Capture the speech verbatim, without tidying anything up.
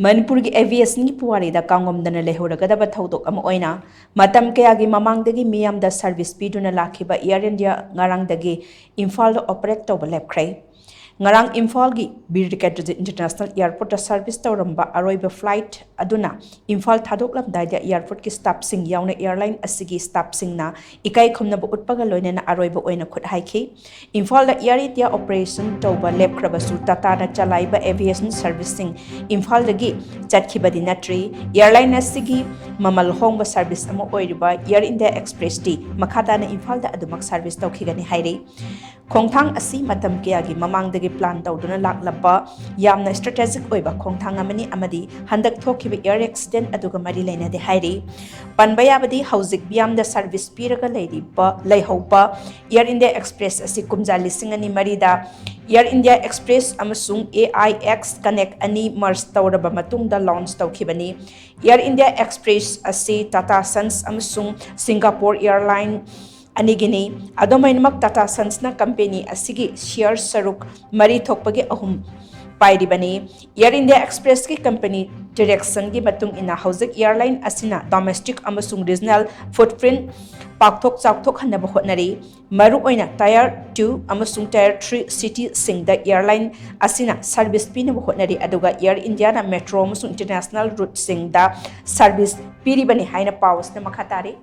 ꯃꯅꯤꯄꯨꯔꯒꯤ aviationꯒꯤ ꯄꯨꯋꯥꯔꯤꯗ ꯀꯥꯡꯉꯝꯗꯅ ꯂꯩꯍꯧꯔꯒꯗꯕ ꯊꯧꯗꯣꯛ ꯑꯃ ꯑꯣꯏꯅ ꯃꯇꯝ ꯀꯌꯥꯒꯤ ꯃꯃꯥꯡꯗꯒꯤ ꯃꯤꯌꯥꯝꯗ service ꯄꯤꯗꯨꯅ ꯂꯥꯛꯈꯤꯕ Air India ꯉꯔꯥꯡꯗꯒꯤ ꯏꯝꯐꯥꯜꯗ operate ꯇꯧꯕ ꯂꯦꯞꯈ꯭ꯔꯦ꯫ ꯉꯔꯥꯡ ꯏꯝꯐꯥꯜꯒꯤ ꯕꯤꯔ ꯇꯤꯀꯦꯟꯗ꯭ꯔꯖꯤꯠ International Airportꯇ service ꯇꯧꯔꯝꯕ ꯑꯔꯣꯏꯕ flight ꯑꯗꯨꯅ ꯏꯝꯐꯥꯜ ꯊꯥꯗꯣꯛꯂꯝꯗꯥꯏꯗ airportꯀꯤ staffꯁꯤꯡ ꯌꯥꯎꯅ airline ꯑꯁꯤꯒꯤ staffꯁꯤꯡꯅ ꯏꯀꯥꯏ ꯈꯨꯝꯅꯕ ꯎꯠꯄꯒ ꯂꯣꯏꯅꯅ ꯑꯔꯣꯏꯕ ꯑꯣꯏꯅ ꯈꯨꯠ ꯍꯥꯏꯈꯤ꯫ ꯏꯝꯐꯥꯜꯗ Air India operation ꯇꯧꯕ ꯂꯦꯞꯈ꯭ꯔꯕꯁꯨ ꯇꯥꯇꯥꯅ ꯆꯂꯥꯏꯕ aviation serviceꯁꯤꯡ ꯏꯝꯐꯥꯜꯗꯒꯤ ꯆꯠꯈꯤꯕꯗꯤ ꯅꯠꯇ꯭ꯔꯤ꯫ Airline ꯑꯁꯤꯒꯤ ꯃꯃꯜ ꯍꯣꯡꯕ service ꯑꯃ ꯑꯣꯏꯔꯤꯕ Air India Expressꯇꯤ ꯃꯈꯥ ꯇꯥꯅ ꯏꯝꯐꯥꯜꯗ ꯑꯗꯨꯃꯛ service ꯇꯧꯈꯤꯒꯅꯤ ꯍꯥꯏꯔꯤ꯫ ꯈꯣꯡꯊꯥꯡ ꯑꯁꯤ ꯃꯇꯝ ꯀꯌꯥꯒꯤ ꯃꯃꯥꯡꯗꯒꯤ plan ꯇꯧꯗꯨꯅ ꯂꯥꯛꯂꯕ ꯌꯥꯝꯅ strategic ꯑꯣꯏꯕ ꯈꯣꯡꯊꯥꯡ ꯑꯃꯅꯤ ꯑꯃꯗꯤ ꯍꯟꯗꯛ ꯊꯣꯛꯈꯤꯕ air accident ꯑꯗꯨꯒ ꯃꯔꯤ ꯂꯩꯅꯗꯦ ꯍꯥꯏꯔꯤ꯫ ꯄꯟꯕ ꯌꯥꯕꯗꯤ, ꯍꯧꯖꯤꯛ ꯃꯤꯌꯥꯝꯗ service ꯄꯤꯔꯒ ꯂꯩꯔꯤꯕ, ꯂꯩꯍꯧꯕ Air India Express ꯑꯁꯤ ꯀꯨꯝꯖꯥ ꯂꯤꯁꯤꯡ ꯑꯅꯤ ꯃꯔꯤꯗ Air India Express ꯑꯃꯁꯨꯡ A I X Connect ꯑꯅꯤ merge ꯇꯧꯔꯕ ꯃꯇꯨꯡꯗ launch ꯇꯧꯈꯤꯕꯅꯤ꯫ Air India Express ꯑꯁꯤ Tata Sons ꯑꯃꯁꯨꯡ Singapore Airline ꯑꯅꯤꯒꯤꯅꯤ꯫ ꯑꯗꯨꯝ ꯑꯣꯏꯅꯃꯛ, Tata Sonsꯅ company ꯑꯁꯤꯒꯤ share ꯁꯔꯨꯛ ꯃꯔꯤ ꯊꯣꯛꯄꯒꯤ ꯑꯍꯨꯝ ꯄꯥꯏꯔꯤꯕꯅꯤ꯫ Air India Expressꯀꯤ company directionꯒꯤ ꯃꯇꯨꯡ ꯏꯟꯅ, ꯍꯧꯖꯤꯛ airline ꯑꯁꯤꯅ domestic ꯑꯃꯁꯨꯡ regional footprint ꯄꯥꯛꯊꯣꯛ ꯆꯥꯎꯊꯣꯛꯍꯟꯅꯕ ꯍꯣꯠꯅꯔꯤ꯫ ꯃꯔꯨꯑꯣꯏꯅ Tier two ꯑꯃꯁꯨꯡ Tier three cityꯁꯤꯡꯗ airline ꯑꯁꯤꯅ service ꯄꯤꯅꯕ ꯍꯣꯠꯅꯔꯤ, ꯑꯗꯨꯒ Air Indiaꯅ metro ꯑꯃꯁꯨꯡ international routeꯁꯤꯡꯗ service ꯄꯤꯔꯤꯕꯅꯤ ꯍꯥꯏꯅ ꯄꯥꯎ ꯑꯁꯤꯗ ꯃꯈꯥ ꯇꯥꯔꯤ꯫